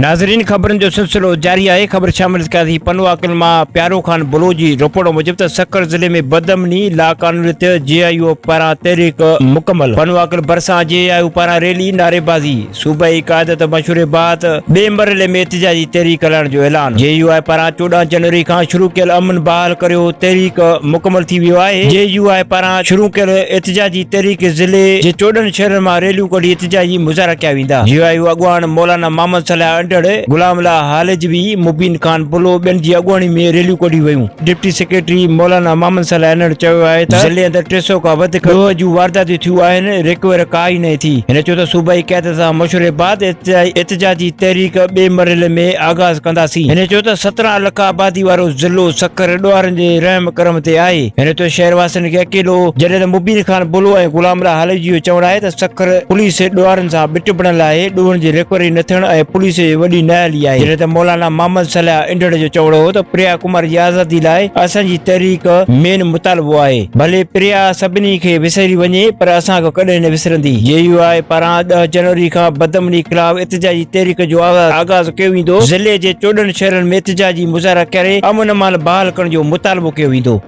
ناظرين خبرن جو سلسلو جاري آهي خبر شامل ڪيان ٿي پنوعاقل مان پيارو خان بلوچ جي رپورٽ موجب ته سکر ضلعي ۾ بدامني لاقانونيت جي آء يو پاران تحريڪ مڪمل پنوعاقل ڀرسان جي آء يو پاران ريلي نعريبازي صوبائي قيادت مشوري بعد ٻئي مرحلي ۾ احتجاجي تحريڪ هلائڻ جو اعلان جي يو آء پاران 14 جنوري کان شروع ڪيل امن بحال ڪريو تحريڪ مڪمل ٿي ويو آهي جي يو آء پاران شروع ڪيل احتجاجي تحريڪ ضلعي جي 14 شهرن مان ريليون ڪڍي احتجاجي مظاهرا ڪيا ويندا. جي آء يو اڳواڻ مولانا محمد صالح انڍڙ، غلام الله هاليجوي، مبين خان بلو ٻين جي اڳواڻي ۾ ريليون ڪڍيون ويون. ڊپٽي سيڪريٽري مولانا محمد صالح انڍڙ چيو آهي ته ضلعي اندر 300 کان وڌيڪ ڏوهه جون وارداتيون ٿيون آهن، ريڪوري ڪا ئي ناهي ٿي. هن چيو ته صوبائي قيادت سان مشوري بعد احتجاجي تحريڪ ٻئي مرحلي ۾ آغاز ڪنداسين. هن چيو ته 17 لک آبادي وارو ضلعو سکر ڏوهارين جي رحم ڪرم تي آهي. هن چيو شهر واسين کي اڪيلو جڏهن ته مبين خان بلو ۽ غلام الله هاليجي جو چوڻ آهي ته سکر پوليس ڏوهارين سان ٻٽ بڻيل آهي، ڏوهن جي ريڪوري نه ٿيڻ ۽ پوليس جي وڏي نااهلي آهي، جڏهن ته مولانا محمد صالح انڍڙ جو چوڻ هو ته پريا ڪمار جي آزادي لاء اسان جي تحريڪ مين مطالبو آهي، ڀلي پريا سڀني کي وسري وڃي پر اسان کان ڪڏهن نه وسرندي. جي يو آء پاران 10 جنوري کان بدامني خلاف احتجاجي تحريڪ جو آغاز ڪيو ويندو، ضلعي جي 14 شهرن ۾ احتجاجي مظاهرا ڪري امن امان بحال ڪرڻ جو مطالبو ڪيو ويندو.